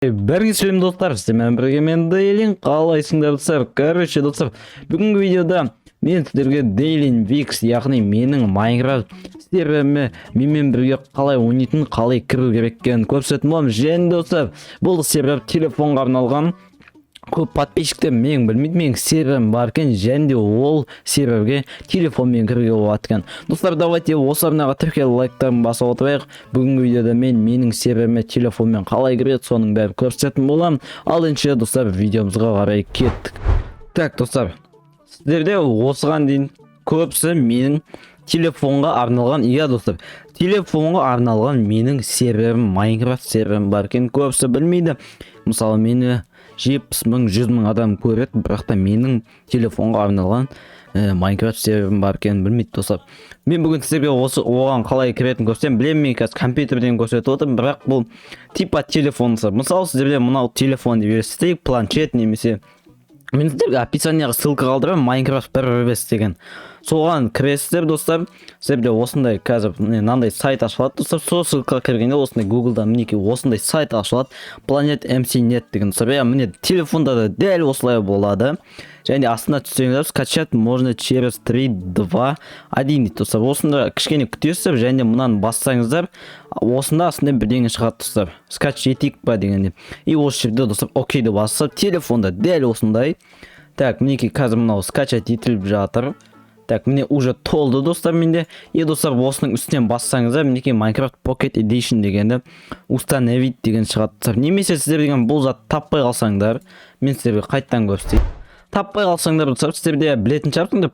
Бәріңе сәлем, достар! Сіздермен бірге мен, Дейлин. Қалайсыңдар, достар? Короче, достар, бүгінгі видеода мен сіздерге Дейлин Викс, яғни менің Майнкрафт серверіме менімен бірге қалай ойнайтын, қалай кіру керек екенін көрсететін боламын. Және, достар, бұл сервер телефонға арналған. Көп подписчиктер мен білмейді менің серверім бар екен және де ол серверге телефонмен кіруге болады екен. Достар, давайте осы арнаға тіркеліп, лайктарын басып отырайық. Бүгінгі видеода мен менің серверіме телефонмен қалай кіреді, соның бәрін көрсететін боламын. Ал ендеше, достар, видеомызға қарай кеттік. Так, достар, сіздерде осыған дейін көбісі менің телефонға арналған, иә, достар, телефонға арналған менің серверім, Майнкрафт серверім бар екен, көбісі білмейді. Мысалы, мені 70 мың, 100 мың адам көреді, бірақ та менің телефонға арналған Майнкрафт серверім бар екенін білмейді. Достар, мен бүгін сіздерге осы оған қалай кіретінін көрсетемін. Білемін, мен қазір компьютерден көрсетіп отырмын, бірақ бұл типа телефон. Мысалы, сіздерде мынау телефон деп елестетейік, планшет немесе мен сіздерге описанияға ссылка қалдырамын, Майнкрафт 1.5 деген, соған кіресіздер. Достар, сіздерде осындай қазір міне мынандай сайт ашылады. Достар, сол ссылкаға кіргенде осындай Гуглда, мінекей, осындай сайт ашылады, Planet MC нет деген. Достар, иә, міне, телефонда да дәл осылай болады. Және астына түссеңіздер, «Скачать можно через 3, 2, 1» дейді. Достар, осында кішкене күтесіздер және мынаны бассаңыздар, осында астында бірдеңе шығады, достар, «Скачать етейік па» дегенде. И осы жерде, достар, «Окей» деп басса, телефонда дәл осындай. Так, мінекей, қазір мынау скачать етіліп жатыр. Так, міне, уже толды, достар, менде. И, достар, осының үстінен бассаңыздар, мінекей, Minecraft Pocket Edition дегенді «Установить» деген шығады, достар. Немесе сіздер деген бұл затты таппай қалсаңдар, мен сіздерге қайтадан көрсетейін. Таппай қалсаңдар, достар, сіздерде білетін шығарсыңдар,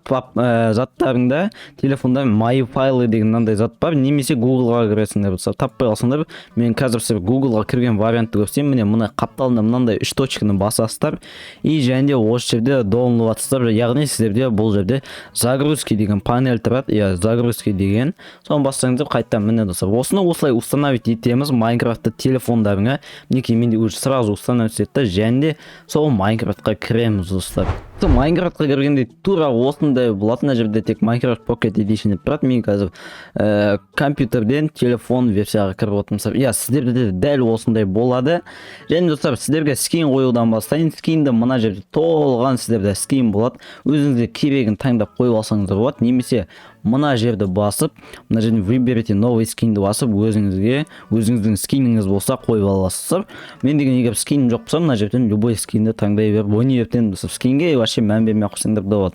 заттарыңда, телефонда «Мои файлы» деген мынандай зат бар немесе Гуглға кіресіңдер. Достар, таппай қалсаңдар, мен қазір сіздерге Гуглға кірген вариантты көрсетейін. Міне, мына қапталында мынандай үш точканы басасыздар и және де осы жерде «Download», яғни сіздерде бұл жерде «Загрузки» деген панель тұрады, иә, «Загрузки» деген, соны бассаңыздар, қайтадан, міне, достар, осыны осылай установить етеміз Майнкрафтты телефондарыңа. Мінекей, менде уже сразу установить етті және де сол Майнкрафтқа кіреміз. Достар, сол Майнкрафтқа кіргенде тура осындай болады. Мына жерде тек Minecraft Pocket Edition деп тұрады. Мен қазір компьютерден телефон версияға кіріп отырмын, достар. Иә, сіздерде де дәл осындай болады. Және, достар, сіздерге скин қоюдан бастайын. Скинді мына жерде толған сіздерде скин болады, өзіңізге керегін таңдап қойып алсаңыздар болады. Немесе мына жерді басып, мына жерден «Выберите новый скинді» басып, өзіңізге, өзіңіздің скиніңіз болса, қойып аласыздар. Мен деген егер скинім жоқ болса, мына жерден любой скинді таңдай беріп ойнай беріп, достар, скинге вообще мән бермей ақ қойсаңдар да болады.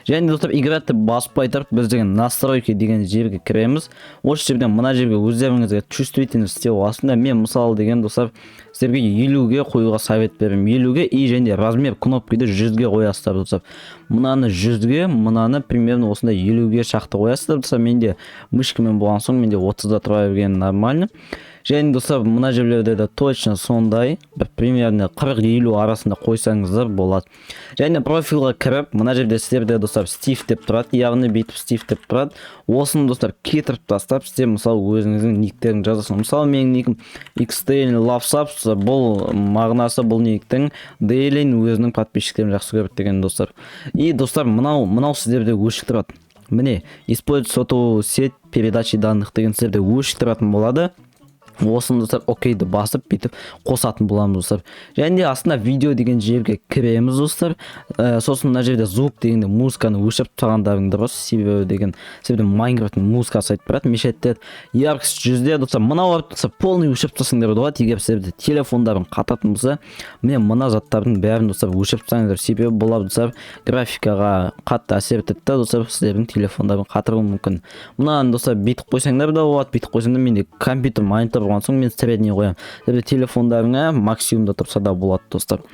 Және, достар, «Играть» деп баспай тұрып, біз деген «Настройки» деген жерге кіреміз. Осы жерден мына жерге өздеріңізге чувствительность істеп аласыңдар. Мен, мысалы, деген, достар, сіздерге 50-ге қоюға совет беремін, 50-ге. И және размер кнопкиді 100-ге қоясыздар. Достар, мынаны 100-ге, мынаны примерно осындай 50-ге шақты қоясыздар. Достар, менде мышкамен болған соң, менде 30-да тұра берген нормально. Және, достар, мына жерлерде де точно сондай бір примерно 40-50 арасында қойсаңыздар болады. Және профильға кіріп, мына жерде сіздерде, достар, «Стив» деп тұрады, яғни бүйтіп «Стив» деп тұрады. Осыны, достар, кетіріп тастап, сіздер, мысалы, өзіңіздің никтеріңді жазасың. Мысалы, менің никім XTL Love. Бұл мағынасы, бұл никтің Дейлин өзінің подписчиктерін жақсы көреді деген, достар. И, достар, мынау сіздерде өшік тұрады. Міне, «Использовать сотовую сеть передачи данных» деген сіздерде өшік тұратын болады. Осыны, достар, «Окейді» басып, бүйтіп қосатын боламыз, достар. Және де астына «Видео» деген жерге кіреміз, достар. Сосын мына жерде «Звук» дегенде музыканы өшіріп тастағандарың дұрыс, себебі деген себебі Майнкрафттың музыкасы айтып тұрады, мешать етеді. Яркость 100-де, достар, мынау, достар, полный өшіріп тастасаңдар болады. Егер сіздерде телефондарың қататын болса, міне, мына заттардың бәрін, достар, өшіріп тастаңыздар, себебі бұлар, достар, графикаға қатты әсер етеді да, достар, сіздердің телефондарың қатыруы мүмкін. Мынаны, достар, бүйтіп қойсаңдар да болады, бүйтіп қойсаңдар. Менде компьютер монитор болған соң, мен средний қоямын. Сіздерде телефондарыңа максимумда тұрса да болады. Достар,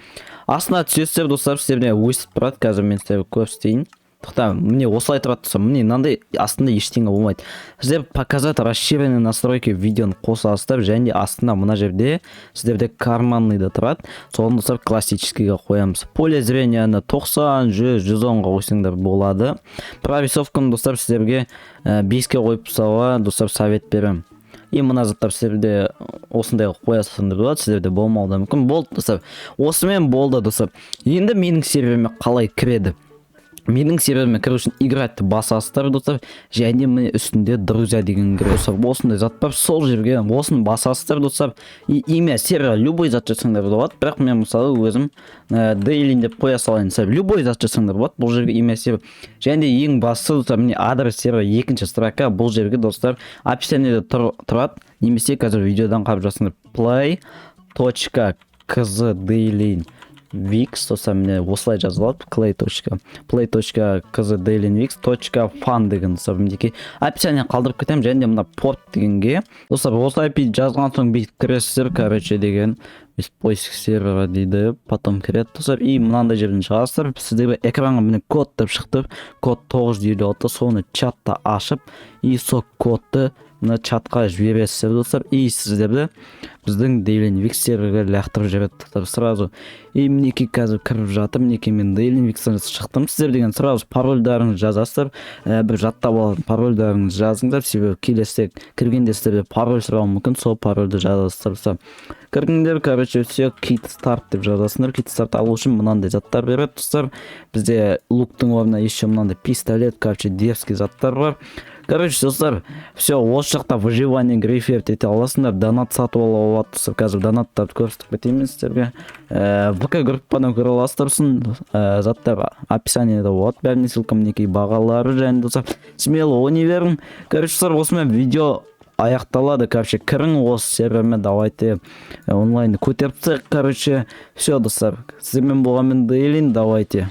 астына түсесіздер, достар, сіздерде өсіп тұрады. Қазір мен сіздерге көрсетейін. Тоқта, міне, осылай тұрады, достар. Міне, мынандай астында ештеңе болмайды. Сіздер «Показать расширенные настройки видеоны» қосасыздар және астына мына жерде сіздерде «Карманныйда» тұрады, соны, достар, классическийге қоямыз. Поле зренияны 90, 100, 110-ға қойсаңдар болады. Прорисовканы, достар, сіздерге 5-ке қойып тастауға, достар, совет беремін. И мына заттар сіздерде осындай қылып қоя салсаңдар болады, сіздерде болмауы да мүмкін. Болды, достар, осымен болды. Достар, енді менің серверіме қалай кіреді? Менің серверіме кіру үшін «Играть» басасыздар, достар, және міне, үстінде «Друзья» деген кіреді, достар. Осындай зат бар, сол жерге осыны басасыздар, достар. И имя сервера, любой зат жазсаңдар болады, бірақ мен, мысалы, өзім Дейлин деп қоя салайын. Достар, любой зат жазсаңдар болады бұл жерге, имя сервер. Және де ең бастысы, достар, міне, адрес сервера, екінші строка. Бұл жерге, достар, описаниеде тұрады немесе қазір видеодан қарап жатсаңдар, play.kz daily Wix, достар, міне, осылай жазылады: play.kz dailyvix.fun деген. Достар, мінекей, описание қалдырып кетемін. Және де мына порт дегенге, достар, осы IP жазған соң бүйтіп кіресіздер, короче, деген «Поиск сервера» дейді, потом кіреді, достар. И мынандай жерден шығасыздар, сіздерге экранға, міне, код деп шықты, код 956. Соны чатта ашып и сол кодты мына чатқа жібересіздер, достар. И сіздерді біздің Daily Wix серверге лақтырып жібереді, достар, сразу. И мінекей, қазір кіріп жатыр. Мінекей, мен Daily Wixтен шықтым. Сіздер деген сразу парольдарыңызды жазасыздар, бір жаттап алатын парольдарыңызды жазыңдар, себебі келесіде кіргенде сіздерде пароль сұрауы мүмкін, сол парольді жазасыздар. Достар, кірдіңдер, короче, все, «Кит старт» деп жазасыңдар. Кит старт алу үшін мынандай заттар береді, достар. Бізде луктың орнына еще мынандай пистолет, короче, дерзкий заттар бар. Короче, достар, все, осы жақта выживание, грейферт ете аласыңдар, донат сатып алуға болады. Достар, қазір донаттарды көрсетіп кетейін мен сіздерге. ВК группадан көре аласыздар. Сосын заттар описаниеда болады бәріне ссылка. Мінекей, бағалары. Және, достар, смело ойнай берің. Короче, достар, осымен видео аяқталады. Короче, кірің осы серверме, давайте онлайнды көтеріп тастайық. Короче, все, достар, сіздермен болған мен, Дейлин, давайте.